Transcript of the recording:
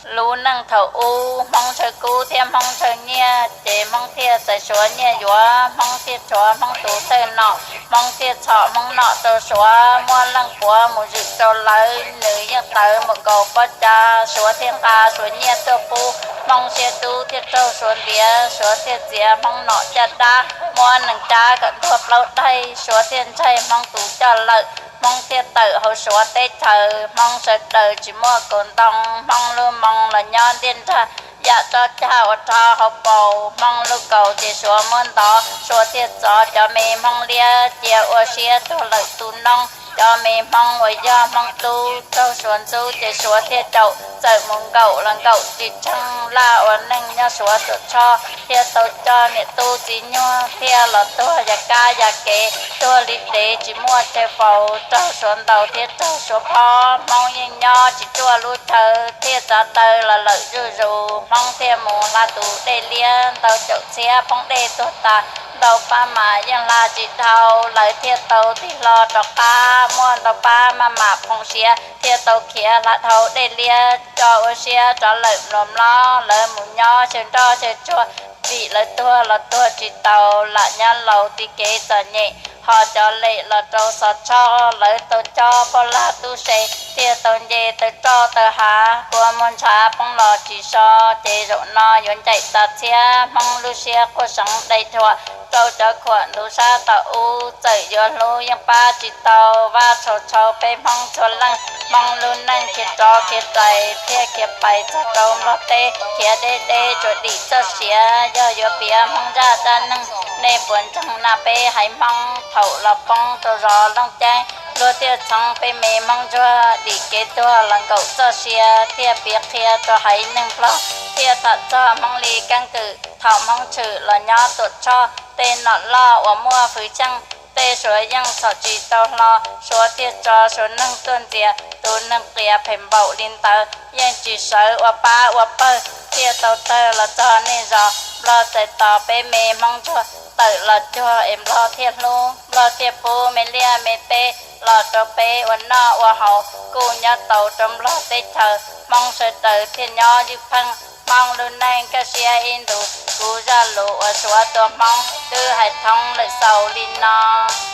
Lub neej thaum ub Hmoob ntshaw kub thiab Hmoob ntshaw nyiaj, ces Hmoob thiaj txais Suav nyiaj yuav, Hmoob thiaj rhuav Hmoob tus thawj nom, Hmoob thiaj txhom Hmoob nom rau Suav, muab leej puav mus zwm rau lawv, nws yeej tawv mus nkaus pob cav, Suav thiaj nqa Suav nyiaj tuaj pub, Hmoob siab dub thiaj raug Suav ntiav, Suav thiaj txiav Hmoob nom caj dab, muab nees cab kom ntuag plaub daim, Suav thiaj ntshai Hmoob tus coj lawm, Hmoob thiaj tawm hauv Suav teb chaws, Hmoob sawv daws tsis muaj kaus ntoo, Hmoob lub moo los nyob ntiaj nrag, yam roj cag ua rho hauv paus, Hmoob lub kaus ces Suav muab ntov, Suav thiaj txov cov me Hmoob liab cia ua siab tuag lawm tu noob, cov me Hmoob uas yog Hmoob dub raug Suav ntxub ces Suav thiaj caum, txawm mus nkaum los nkaum tsis tsheej, laj ua neej nyob Suav Tuam Tshoj, thiaj tau coj niam tub txiv nyuag thiaj los tuag ya kab ya kev, tuag li dev tsis muaj chaw faus, raug Suav ntaus thiab raug Suav phob, Hmoob yeej nyob tsis ruaj lub chaw, thiaj txav taw los lawm zuj zus, Hmoob thiaj mus hla tus dej liab, ntau caum txhiab poob dej tuag tas, ntau pab mas yeej hla tsis dhau, lawv thiaj tau tig hlo rov qab, muaj ntau pab maj mam phoo siav, thiaj tau khiav hla dhau dej liab, coj ua siab rov lawm mluas mlob, lawv mus nyob xyaw nroj xyaw tsuag, vim lawv tuag los tuag tsis taus, lam nyob laus ti kev txom nyem, ho cov lem los rau Xov Tshoj, lawv tau coj poj lag tub se, thiaj tau nce taw roj taw hav, kua muag ntshav poob los tsis so, ces zaum no yuav ncaim tas txhiab, Hmoob lub siab quaj seev dai dhuam, rau cov khuam ntuv sab tom ub, txawm yuav hlub yeej pab tsis tau, vaj tshau tshau peb Hmoob txhua leej, Hmoob lub neej khiav rov khiav rais, thiaj khiav pais txog rau Nplog teb, khiav deb deb tsuas dim txoj sia, yog yuav piav Hmoob zaj dab neeg, nej puas ntseeg na peb haiv Hmoob, thaum los poob rau zos Looj Ceeb, luag thiaj txhoov peb me Hmoob ntsuag, dim kev tuag los nkaum txoj sia, thiaj piav qhia rau haiv neeg Nplog, thiaj tham txog Hmoob li keeb kwm, thaum Hmoob tshwm los nyob Tuam Tshoj, tej nom loj uas muaj hwj chim, tej Suav yeej txhom tsis tau hlo, Suav thiaj tso Suav neeg tuaj ntxias, tus neeg qias phem npaum li ntawd yeej tsis sawv ua pab ua pawg, thiaj tau tawg los txog nej zos, Nplog txais tos peb me Hmoob ntsuag, tawm los cuag es Nplog thiaj hlub, Nplog thiaj pub me liaj me teb los rau peb ua noj ua haus, kuj nyob tau rau Nplog teb chaws, Hmoob sawv daws thiaj nyob ywj pheej, Hmoob lub neej kaj siab ib ntus, kuv zaj lus uas Suav tua Hmoob twb hais thoob lawm xaus li no.